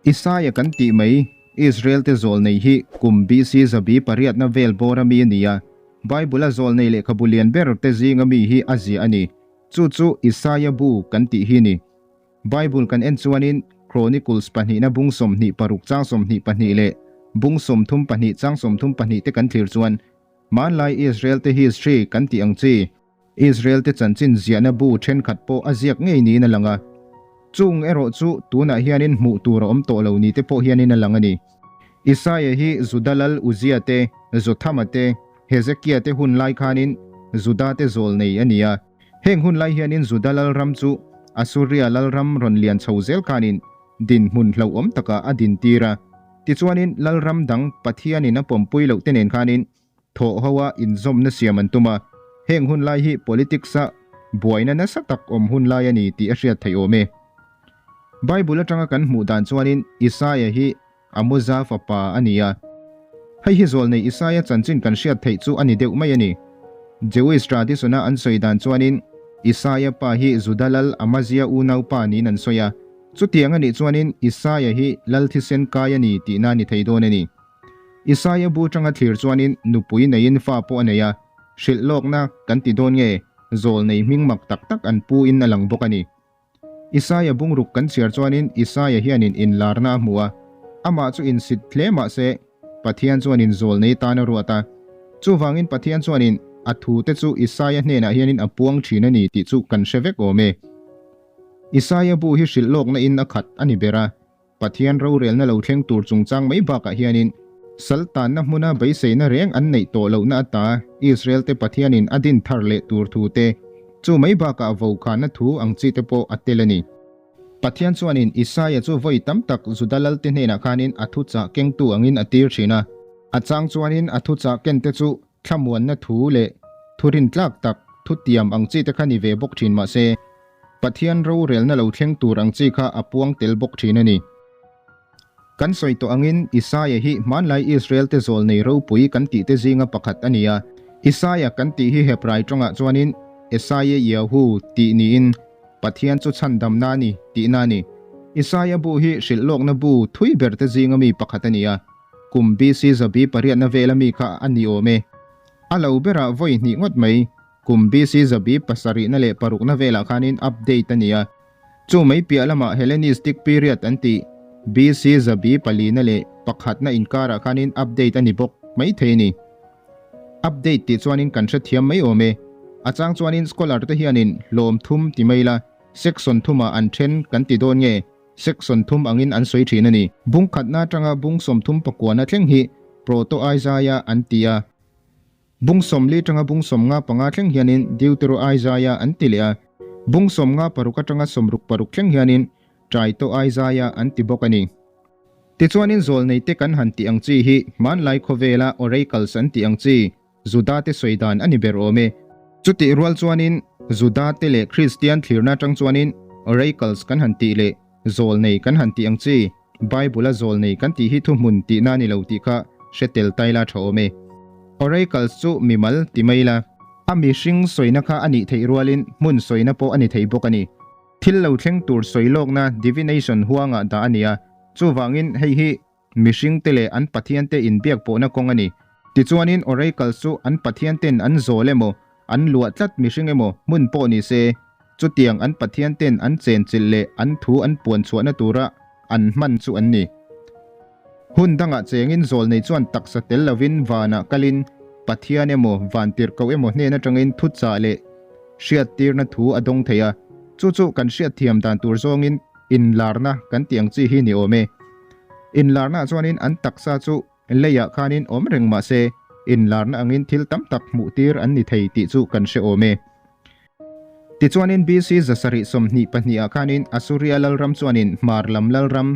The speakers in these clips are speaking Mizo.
Isaia kan tih mai, Israel-te zawlnei hi kum BC zabi pariatna vel bawra mi a ni a, Bible-a zawlnei lehkhabu lian ber te zinga mi hi a ziah a ni. Chu chu Isaia bu kan tih hi ni. Bible kan en chuanin Chronicles pahnihna bung 26 chang 22 leh bung 32 chang 32 te kan thlir chuan hmanlai Israel-te history kan tih ang chi, Israel-te chanchin ziahna bu thenkhat pawh a ziak ngei niin a lang a. Chung erawh chu tunah hianin hmuh tur a awm tawh lo ni te pawh hianin a lang a ni. Isaia hi Juda lal Uzia te, Jothama te, Hezekia te hun lai khanin Juda te zawl nei a ni a. Heng hun lai hianin Juda lalram chu Asuria lalram rawn lian chho zel khanin dinhmun hlauhawm takah a dintir a. Tichuanin lalram dang Pathianin a pawmpui loh te nen khanin Thawh ho a inzawmna siam an tum a, heng hun lai hi politics-a buaina nasa tak awm hun lai a ni tih a hriat theih awm e. Bible atanga kan hmuh dan chuanin Isaia hi Amoza fapa a ni a. Hei hi zawlnei Isaia chanchin kan hriat theih chu a ni deuh mai a ni. Jewish tradition-a an sawi dan chuanin Isaia pa hi Juda lal Amazia unau pa niin an sawi a, chutiang a nih chuanin Isaia hi lal thisen kai a ni tihna a ni thei dawn a ni. Isaia bu tanga thlir chuanin nupui neiin fa pawh a nei a, hrilh lawkna kan ti dawn nge, zawl nei hming mak tak tak an pu in a lang bawk a ni. Isaia bungruk kan chhiar chuanin Isaia hianin inlarna a hmu a, amah chu insit hle mah se Pathian chuanin zawl nei tan a ruat a. Chuvangin Pathian chuanin a thute chu Isaia hnenah hianin a puang thin a ni tih chu kan hre vek awm e. Isaia bu hi hrilh lawkna in a khat a ni ber a. Pathian rorelna lo thleng tur chungchang mai bakah hianin sal tanna hmuna beiseina reng an neih tawh lohna ata Israel-te Pathianin a din thar leh tur thu te, chu mai bakah vokhanna thu ang chi te pawh a tel a ni. Pathian chuanin Isaia chu vawi tam tak Juda lalte hnenah khanin a thuchah kengtu angin a tir thin a. A chang chuanin a thuchah kente chu thlamuanna thu leh thu rintlak tak thutiam ang chi te kha ni ve bawk thin mah se, Pathian rorelna lo thleng tur ang chi kha a puang tel bawk thin a ni. Kan sawi tawh angin Isaia hi hmanlai Israel-te zawlnei ropui kan tihte zinga pakhat a ni a. Isaia kan tih hi Hebrai tawngah chuanin Esaia Yahu tih niin Pathian chu chhandamna a ni tihna a ni. Isaia bu hi hrilh lawkna bu thui berte zinga mi pakhat a ni a. Kum BC zabi pariatna vela mi kha a ni awm e. A lo berah vawi hnih ngawt mai Kum BC zabi pasarihna leh parukna velah khanin update a ni a. Chu mai piah lamah Hellenistic period an tih BC zabi palina leh pakhatna inkarah khanin update a ni bawk mai thei a ni. Update tih chuanin kan hrethiam mai awm e. A chang chuanin scholar te hianin hlawm thum ti mai la, section thumah an then kan ti dawn nge, section thum angin an sawi thin a ni. Bung khatna atanga bung 39 na thleng hi Proto-Isaiah an ti a. Bung 40 atanga bung 55 thleng hianin Deutero Isaiah an ti leh a, bung 56 atanga 66 thleng hianin Trito Isaiah an ti bawk a ni. Tichuanin zawlneite kan han tih ang chi hi hmanlai khawvela oracles an tih ang chi Juda-te sawi dan a ni ber awm e. Chutih rual chuanin Juda-te leh Kristian thlirna atang chuanin oracles kan han tih leh zawlnei kan han tih ang chi Bible-a zawlnei kan tih hi thuhmun tihna a ni lo tih kha hre tel tai la tha awm e. Oracles chu mimal ti mai la. A mihring sawina kha a nih theih rualin hmun sawina pawh a ni thei bawk a ni. Thil lo thleng tur sawi lawkna divination huangah dah a ni a, chuvangin hei hi mihringte leh an pathiante inbiak pawhna kawng a ni. Tichuanin oracles chu an pathianten an zawl emaw, an luah tlat mihring emaw hmun pawh ni se, chutiang an pathian ten an chenchilh leh an thu an puan chhuahna tura an hman chu an ni. Hun dangah chengin zawlnei chuan taksa tel lovin vanah kalin Pathian emaw vantirhkoh emaw hnen atangin thuchah leh hriattirna thu a dawng thei a, chu chu kan hriatthiam dan tur zawngin inlarna kan tih ang chi hi ni awm e. Inlarnaah chuanin an taksa chu Leiah khanin awm reng mah se, inlarna angin thil tam tak hmuh tir an ni thei tih chu kan hre awm e. Tichuanin BC 722 ah khanin Asuria lalram chuanin hmar lam lalram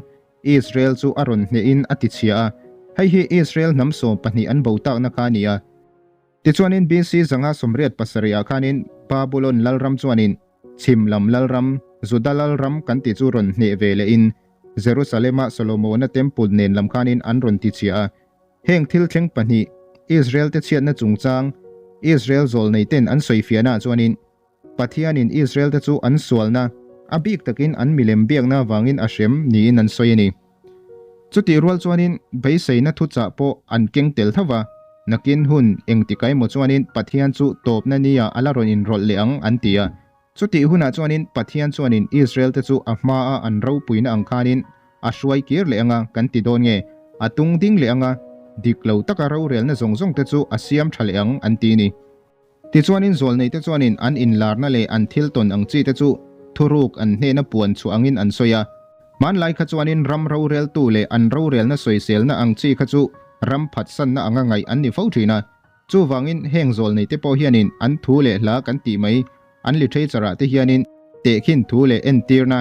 Israel chu a rawn hnehin a tichhia a, hei hi Israel hnam 12 an bo takna kha a ni a. Tichuanin BC 587 ah khanin Babulon lalram chuanin Chhim lam lalram, Juda lalram kan tih chu rawn hneh ve lehin Jerusalem-a Solomona Temple nen lam khanin an rawn ti chhia a. Heng thil thleng pahnih, Israel-te chhiatna chungchang, Israel zawlneiten an sawi fiahnaah chuanin Pathianin Israel-te chu an sualna, a bik takin an milem biakna avangin a hrem niin an sawi a ni. Chutih rual chuanin beiseina thuchah pawh an keng tel tho va, nakin hun engtika emaw chuanin Pathian chu tawpna nia a la rawn inrawlh leh ang an ti a. Chutih hunah chuanin Pathian chuanin Israel te chu a hmaa an ropuina ang khanin a hruai kir leh anga kan ti dawn nge, a tung ding leh anga dik lo taka rorelna zawng zawng te chu a siam tha leh ang an ti ni. Tichuanin zawlneite chuanin an inlarna leh an thil tawn ang chi te chu thuruk an hnena puan chhuah angin an sawi a. Hmanlai kha chuanin ram roreltu leh an rorelna sawiselna ang chi kha chu ram phatsanna anga ngaih an ni fo thin a. Chuvangin heng zawlneite pawh hianin an thu leh hla kan tih mai an literature ah te hianin tehkhin thu leh entirna,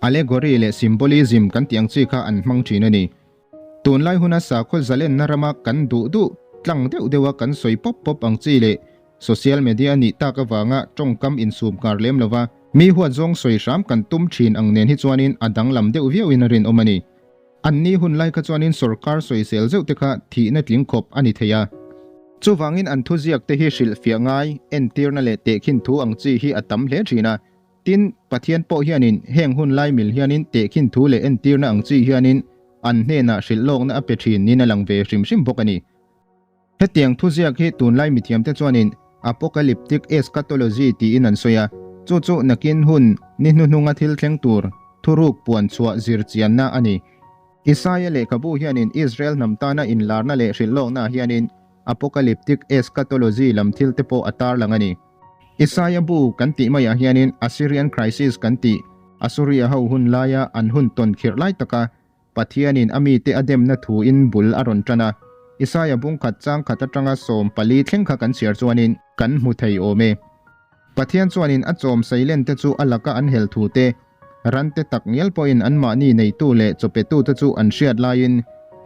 allegory leh symbolism kan tih ang chi kha an hmang thin a ni. Tunlai huna sakhaw zalenna rama kan duh duh tlang deuh deuha kan sawi pawp pawp ang chi leh social media a nih tak avanga tawngkam insum kar lem lova mi huat zawng sawi hram kan tum thin ang nen hi chuanin a danglam deuh viauin a rinawm a ni. Anni hun lai kha chuanin sorkar sawisel zeuh te kha thihna tling khawp a ni thei a. Chuvangin an thuziak te hi hrilhfiah ngai, entirna leh tehkhin thu ang chi hi a tam hle thin a. Tin, Pathian pawh hianin heng hun lai mil hianin tehkhin thu leh entirna ang chi hianin an hnenah hrilh lawkna a pe thin niin a lang ve hrim hrim bawk a ni. Hetiang thuziak hi tunlai mithiamte chuanin apocalyptic eschatology tiin an sawi a, chu chu nakin hun ni hnuhnunga thil thleng tur thuruk puan chhuah zir chianna a ni. Isaia lehkhabu hianin Israel hnam tana inlarna leh hrilh lawknaah hianin apocalyptic eschatology lam thil te pawh a tarlang a ni. Isaia bu kan tih maiah hianin Assyrian crisis kan tih, Assuria ho hun laia an hun tawn khirh lai taka Pathianin a mite a demna thuin bul a rawn tan a. Isaia bungkhat chang khat atanga 14 thleng kha kan chhiar chuanin kan hmu thei awm e. Pathian chuanin a chawm seilen te chu a laka an hel thu te, ran te tak ngial pawhin anmahni neitu leh chawpetu te chu an hriat laiin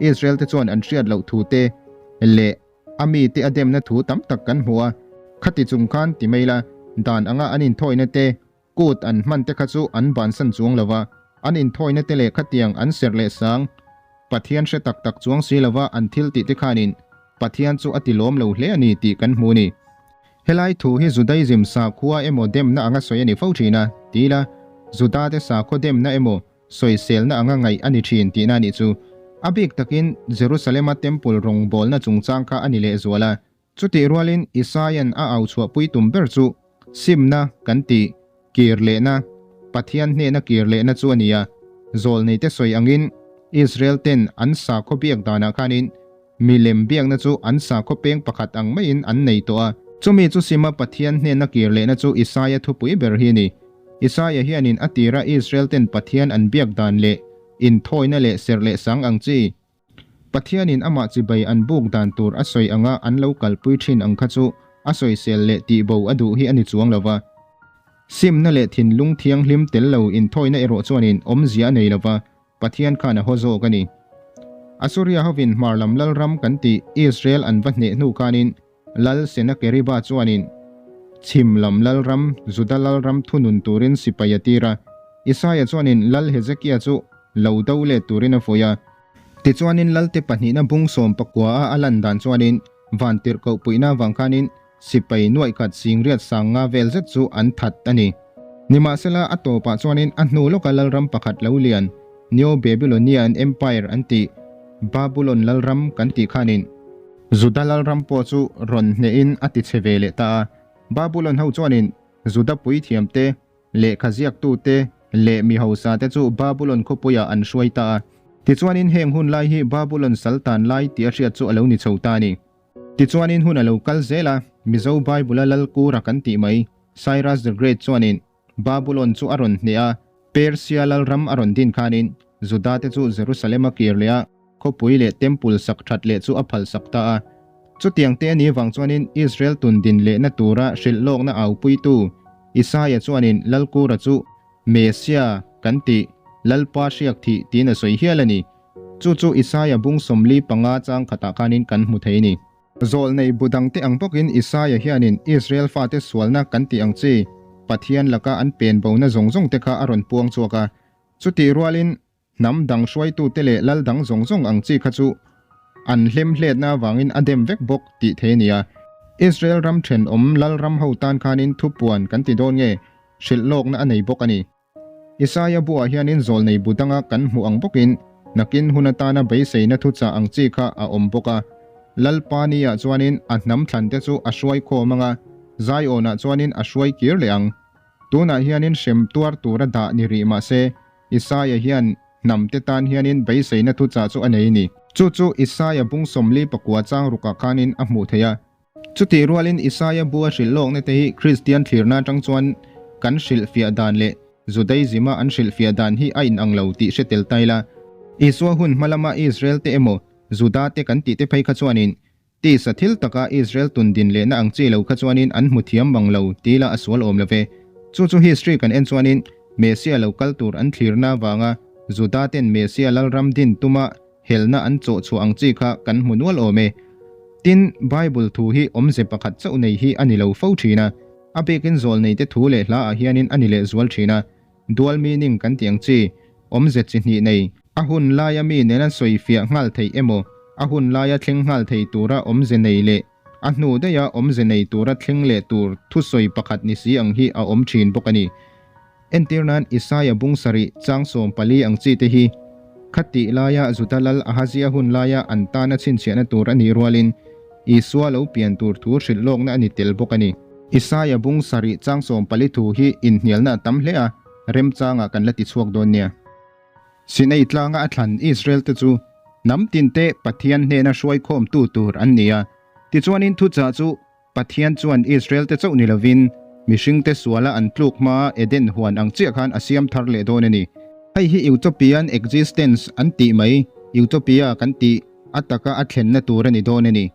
Israel te chuan an hriat loh thu te leh A mite a demna thu tam tak kan hmu a, khati chung khan ti mai la, dan anga an inthawina te, kut an hman te kha chu an bansan chuang lo va, an inthawina te leh khatiang an serh leh sang Pathian hre tak tak chuang si lova an thil tih te khanin Pathian chu a ti lawm lo hle a ni tih kan hmu a ni. Helai thu hi Judaism sakhua emaw demna anga sawi a ni fo thin a, ti ila, Judate sakhaw demna emaw sawiselna anga ngaih a ni thin tihna a nih chu. A bik takin Jerusalema Temple rawngbawlna chungchang kha a ni lehzual a. Chutih rualin Isaia'n a au chhuahpui tum ber chu simna kan tih kir lehna, Pathian hnehna kir lehna chu a ni a. Zawlneite sawi angin Israel ten an sakhaw biak danah khanin milem biakna chu an sakhaw peng pakhat ang maiin an nei tawh a. Chumi chu sima Pathian hnehna kir lehna chu Isaia thupui ber hi a ni. Isaia hianin a tira Israel ten Pathian an biak dan leh inthawina leh serh leh sang ang chi, Pathianin amah chibai an buk dan tur a sawi anga an lo kalpui thin ang kha chu a sawisel leh tihbo a duh hi a ni chuang lo va. Simna leh thinlung thianghlim tel lo inthawina erawh chuanin awmzia a nei lo va, Pathian khan a haw zawk a ni. Asuria hovin hmar lam lalram kan tih Israel an va hneh hnu khanin Lal Senakeriba chuanin chhim lam lalram, Juda lalram thunun turin sipai a tir a. Isaia chuanin Lal Hezekia chu lo do let turin a fuih a. Tichuanin Lalte pahnihna bung 19 a a lan dan chuanin vantirhkoh puihna avang khanin sipai nuaihkhat singriat 5000 vel zet chu an that a ni. Nimahsela a tawpah chuanin a hnu lawka lalram pakhat lo lian, Neo-Babylonian Empire an tih, Babulon lalram kan tih khanin, Juda lalram pawh chu rawn hnehin a ti chhe ve leh ta a. Babulon ho chuanin Juda puithiamte, lehkha ziaktute leh mi hausate chu Babulon khawpuiah an hruai ta a. Tichuanin heng hun lai hi Babulon sal tan lai tih a hriat chu a lo ni chho ta a ni. Tichuanin hun a lo kal zel a, Mizo Bible-a lal kura kan tih mai, Cyrus the Great chuanin Babulon chu a rawn hneh a, Persia lalram a rawn din khanin Judate chu Jerusalem a kir leh a, khawpui leh temple sak that leh chu a phalsak ta a. Chutiang te a nih vang chuanin Israel tun din lehna tura hrilh lawkna aupuitu Isaia chuanin Lalkura chu Mesia kan tih, Lalpa hriak thih tiin a sawi hial a ni. Chu chu Isaia bung 45 chang khatah khanin kan hmu thei a ni. Zawlnei bu dangte ang bawkin Isaia hianin Israel fate sualna kan tih ang chi, Pathian laka an pen bona zawng zawng te kha a rawn puang chhuak a. Chutih rualin hnam dang hruaitute leh lal dang zawng zawng ang chi kha chu an hlemhletna avangin a dem vek bawk tih thei a ni a. Israel ram thenawm lal ram ho tan khanin thupuan kan ti dawn nge hrilh lawkna a nei bawk a ni. Isaia buah hianin zawlnei bu danga kan hmuh ang bawkin Nakin hun atana beiseina thuchah ang chi kha a awm bawk a. Lalpa ni-ah chuanin a hnam thlante chu a hruai khawm ang a, Zion-ah chuanin a hruai kir leh ang. Tunah hianin hrem tuar tura dah ni rih mah se, Isaia hian hnamte tan hianin beiseina thuchah chu a nei a ni. Chu chu Isaia bung 44 chang rukah khanin a hmuh theih a. Chutih rualin Isaia bua hrilh lawkna te hi Kristian thlirna atang chuan kan hrilhfiah dan leh Judaism-a an hrilhfiah dan hi a inang lo tih hre tel ta ila. Isua hun hma lama Israel te emaw Juda te kan tih te phei kha chuanin tisa thil taka Israel tun din lehna ang chi lo kha chuanin an hmu thiam mang lo ti ila a sual awm lo ve. Chu chu history kan en chuanin Messiah lo kal tur an thlirna avanga Juda ten Messiah lalram din tuma Helna an chawh chhuah ang chi kha kan hmu nual awm e. Tin, Bible thu hi awmze pakhat chauh nei hi a ni lo fo thin a. A bikin zawl neite thu leh hla ah hianin a ni leh zual thin a. Dual meaning kan tih ang chi, awmze chi hnih nei, a hun laia mi nena sawi fiah nghal theih emaw, a hun laia thleng nghal thei tura awmze nei leh a hnu daiha awmze nei tura thleng leh tur thusawi pakhat ni si ang hi a awm thin bawk a ni. Entir nan Isaia bung sarih chang 14 ang chi te hi khatih laia Juda lal Ahazia hun laia an tana chhinchhiahna tur a nih rualin Isua lo pian tur thu hrilh lawkna a ni tel bawk a ni. Isaia bung sarih chang 14 thu hi inhnialna a tam hle a, remchangah kan la ti chhuak dawn nia. Sinai tlanga a thlan Israel te chu hnam tinte Pathian hnena hruaikhawmtu tur an ni a, tichuanin thuchah chu Pathian chuan Israel-te chauh ni lovin, mihringte suala an tluk hmaa Eden huan ang chiah khan a siam thar leh dawn a ni. Hei hi Utopian existence an tih mai, Utopia kan tih a taka a thlenna tur a ni dawn a ni.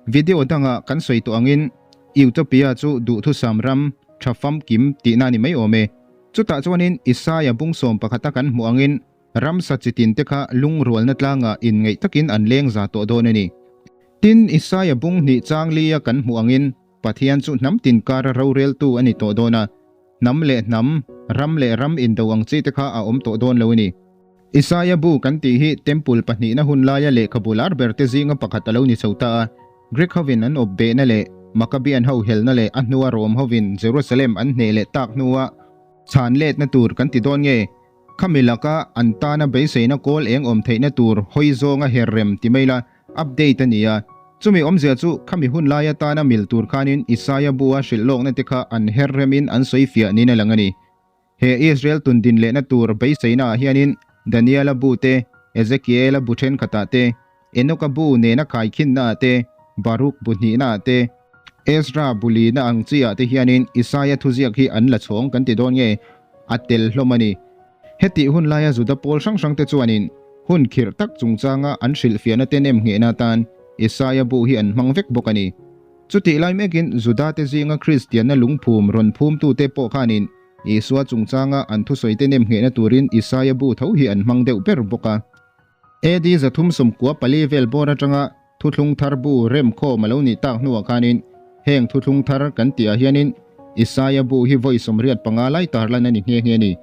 Video dangah kan sawi tawh angin, Utopia chu duhthusam ram, tha famkim tihna a ni mai awm e. Chutah chuanin Isaia bung 11 kan hmuh angin, ramsa chi tinte kha lungrualna tlangah inngeih takin an leng za tawh dawn a ni. Tin, Isaia bung hnih chang lia kan hmuh angin Pathian chu hnam tin kara roreltu a ni tawh dawn a, hnam leh hnam, ram leh ram indo ang chi te kha a awm tawh dawn lo a ni. Isaia bu kan tih hi Temple pahnihna hun laia lehkhabu lar ber te zinga pakhat a lo ni chho ta a. Greek hovin an awp behna leh Maccabean ho helna leh a hnua Rom hovin Jerusalem an hneh leh tak hnua chhan letna tur kan ti dawn nge? Khami laka an tana beiseina kawl eng awm theihna tur hawi zawnga her rem ti mai la, update a ni a. Chumi awmzia chu khami hun lai atana mil tur khanin Isaia bu-a hrilh lawkna te kha an her remin an sawi fiah niin a lang a ni. He Israel tun din lehna tur beiseina ah hianin Daniela bu te, Ezekiela bu thenkhatah te, Enoka bu nena kaikhinna ah te, Baruk bu hnihna ah te, Ezra bu lina ang chi ah te hianin Isaia thuziak hi an la chhawng kan ti dawn nge a tel hlawm a ni. Hetih hun laia Juda pawl hrang hrang te chuanin hun khirh tak chungchanga an hrilhfiahna te nem nghehna atan Isaia bu hi an hmang vek bawk a ni. Chutih lai mekin Juda te zinga Kristianna lungphum rawn phumtute pawh khanin Isua chungchanga an thusawi te nem nghehna turin Isaia bu tho hi an hmang deuh ber bawk a. AD 394 vel bawr atanga Thuthlung thar bu remkhawm a lo nih tak hnuah khanin heng thuthlung thar kan tihah hianin Isaia bu hi vawi 85 lai tarlan a ni nghe nghe a ni.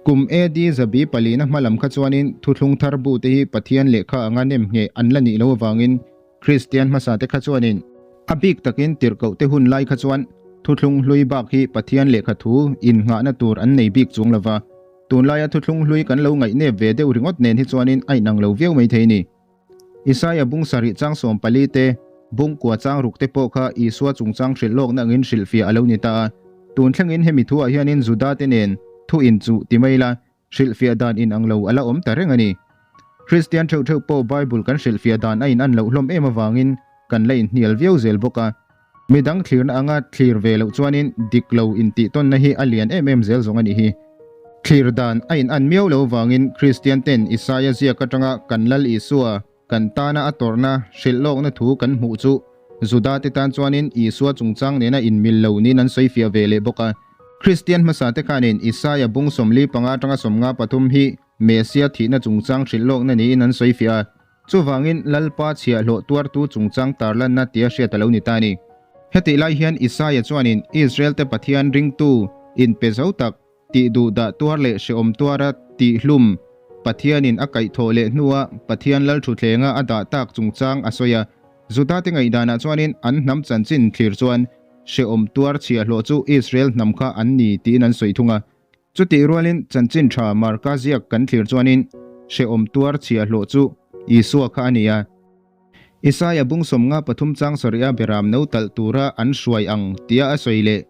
Kum AD 400 na hma lam kha chuanin thuthlung thar bu te hi Pathian lehkha anga nem ngheh an la nih loh avangin Kristian hmasa te kha chuanin a bik takin tirhkoh te hun lai kha chuan thuthlung hlui bak hi Pathian lehkha thu innghahna tur an nei bik chuang lova. Tunlaia thuthlung hlui kan lo ngaihnep ve deuh ringawt nen hi chuanin a inang lo viau maithei a ni. Isaia bung sarih chang 14 te, bung kua chang ruk te pawh kha Isua chungchang hrilh lawkna angin hrilhfiah a lo ni ta a. Tun thlengin hemi thuah hianin Juda te nen thu inchuh ti mai la, hrilhfiah dan inang lo a la awm ta reng a ni. Kristian theuh theuh pawh Bible kan hrilhfiah dan a inan loh hlawm em avangin kan la inhnial viau zel bawk a. Midang thlirna anga thlir ve loh chuanin dik lo intihtawnna hi a lian em em zel zawng a nih hi. Thlir dan a inan miau lo vangin Kristian ten Isaia ziak atanga kan Lal Isua kan tana a tawrhna hrilh lawkna thu kan hmuh chu Juda te tan chuanin Isua chungchang nena inmil lo niin an sawi fiah ve leh bawk a. Kristian hmasa te khanin Isaia bung 45 atanga 53 hi Mesia thihna chungchang hrilh lawkna niin an sawi fiah a. Chuvangin Lalpa chhiahhlawh tuartu chungchang tarlanna tia hriat a lo ni ta a ni. Hetih lai hian Isaia chuanin Israel-te Pathian ringtu inpe zo tak, tih duhdah tuar leh hrehawm tuara tihhlum Pathianin a kaihthawh leh hnua Pathian Lalthutthlenga a dah tak chungchang a sawi a. Judate ngaihdanah chuanin an hnam chanchin thlir chuan hrehawm tuar chhiahhlawh chu Israel hnam kha an ni tiin an sawi thung a. Chutih rualin chanchin tha Marka ziak kan thlir chuanin hrehawm tuar chhiahhlawh chu Isua kha a ni a. Isaia bung 53 chang sarih a beram no talh tura an hruai ang tia a sawi leh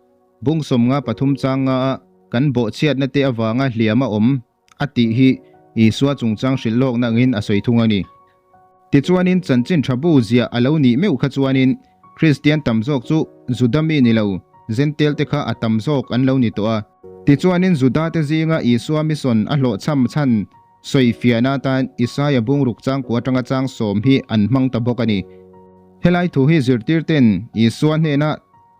bung 53 chang nga a kan bawhchhiatna te avanga hliam a awm a tih hi Isua chungchang hrilh lawkna angin a sawi thung a ni. Tichuanin chanchin tha bu ziah a lo nih meuh kha chuanin Kristian tam zawk chu Juda mi ni lo, Jentail te kha a tam zawk an lo ni tawh a. Tichuanin Juda te zinga Isua mission a hlawhchham chhan sawi fiahna atan Isaia bungruk changkua atanga chang sawm hi an hmang ta bawk a ni. Helai thu hi zirtirten Isua hnena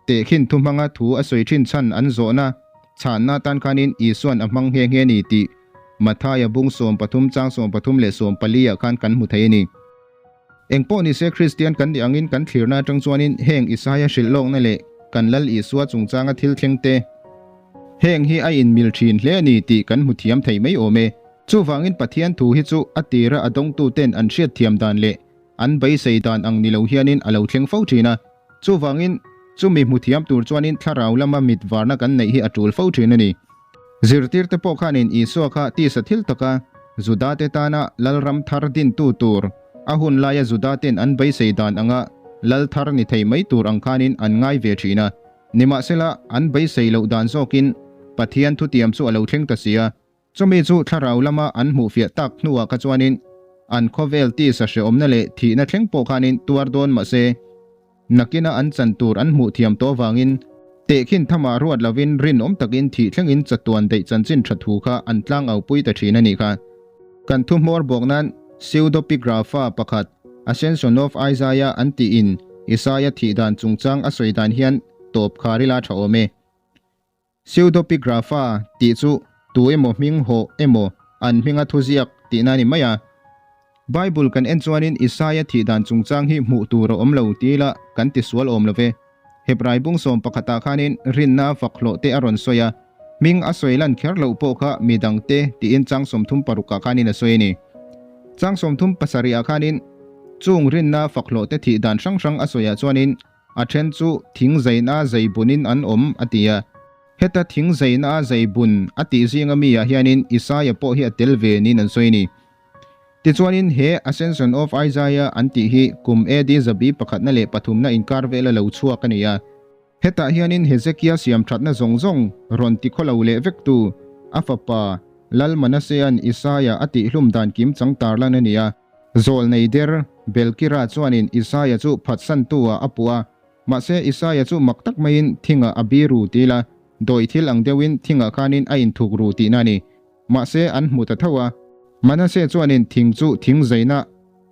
Tehkhin thu hmanga thu a sawi thin chhan an zawhna chhanna tan khanin Isuan a hmang nghe nghe ni tih Mathaia bung 13 chang 13 leh 14 ah khan kan hmu thei a ni. Engpawh nise Kristian kan nih angin kan thlirna atang chuanin heng Isaia hrilh lawkna leh kan Lal Isua chungchanga thil thleng te heng hi a inmil thin hle a ni tih kan hmu thiam thei mai awm e. Chuvangin Pathian thu hi chu a tira a dawngtuten an hriatthiam dan leh an beisei dan ang ni lo hianin a lo thleng fo thin a. Chuvangin, chumi hmu thiam tur chuanin thlarau lama mit varna kan neih hi a tul fo thin a ni. Zirtirte pawh khanin Isua kha tisa thil taka Judate tana lalram thar dintu tur, a hun laia Judaten an beisei dan anga lal thar ni thei mai tur ang khanin an ngai ve thin a. Nimahsela, an beisei loh dan zawkin Pathian thutiam chu a lo thleng ta si a. Chumi chu thlarau lama an hmuhfiah tak hnuah kha chuanin an khawvel tisa hrehawmna leh thihna thleng pawh khanin tuar dawn mahse nakina an chan tur an hmuh thiam tawh avangin tehkhin thamah ruat lovin rinawm takin thih thlengin chatuan daih chanchin tha thu kha an tlangaupui ta thin a nih kha. Kan thu hmawr bawk nan Pseudopigrapha pakhat Ascension of Isaiah an tiin Isaiah thih dan chungchang a sawi dan hian tawp khar ila tha awm e. Pseudopigrapha tih chu tu emaw hming hawh emaw an hminga thuziak tihna a ni mai a. Bible kan en chuanin Isaia thih dan chungchang hi hmuh tur a awm lo ti ila kan ti sual awm lo ve. Hebrai bung sawm pakhatah khanin rinna fak hlawh te a rawn sawi a, hming a sawi lan kher loh pawh kha midang te tiin chang 36 ah khanin a sawi a ni. Chang 37 ah khanin chung rinna fak hlawh te thih dan hrang hrang a sawiah chuanin A then chu thing zaina zei bunin an awm, a ti a. Heta thing zaina zei bun a tih zinga mi ah hianin Isaia pawh hi a tel ve niin an sawi a ni. Tichuanin he Ascension of Isaiah an tih hi kum AD zabi pakhatna leh pathumna inkar vela lo chhuak a ni a. Hetah hianin Hezekia siam thatna zawng zawng rawn ti khawlo leh vektu a fapa Lal Manasea'n Isaia a tihhlum dan kim chang tarlan a ni a. Zawlnei der Belkira chuanin Isaia chu phatsantu-ah a puh a, mahse Isaia chu mak tak maiin thingah a bi ru ti ila, dawi thil ang deuhin thingah khanin a inthuk ru tihna a ni. Mahse an hmu ta tho a. Manase chuanin thing chu thing zeina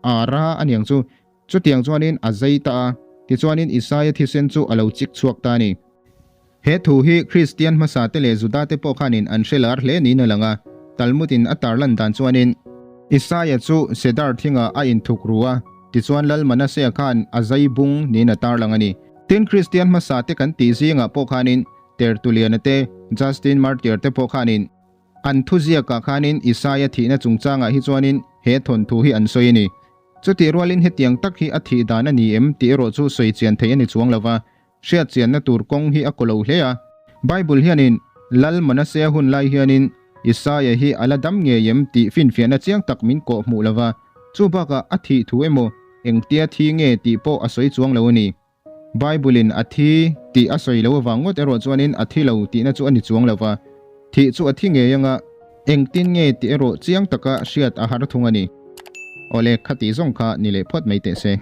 a ra a niang chu, chutiang chuanin a zei ta a, tichuanin Isaia thisen chu a lo chik chhuak ta a ni. He thu hi Kristian hmasa te leh Juda te pawh khanin an hre lar hle niin a lang a, Talmud in a tarlan dan chuanin, Isaia chu Cedar thingah a inthuk ru a, tichuan Lal Manasea khan a zai bung niin a tarlang a ni. Tin, Kristian hmasa te kan tih zingah pawh khanin Tertullian-a te, Justin Martyr te pawh khanin an thuziakah khanin Isaia thihna chungchangah hi chuanin he thawnthu hi an sawi a ni. Chutih rualin hetiang tak hi a thih dan a ni em tih erawh chu sawi chian theih a ni chuang lo va, Hriat chianna tur kawng hi a kaw lo hle a. Bible hianin Lal Manasea hun lai hianin Isaia hi a la dam ngei em tih finfiahna chiang tak min kawh hmuh lo va, chu bakah a thih thu emaw engtia thi nge tih pawh a sawi chuang lo a ni. Bible-in a thi tih a sawi lo avang ngawt erawh chuanin a thi lo tihna chu a ni chuang lo va, thih chu a thi ngei anga engtin nge tih erawh chiang taka hriat a har thung a ni. Awle, khati zawng kha ni leh phawt mai teh se.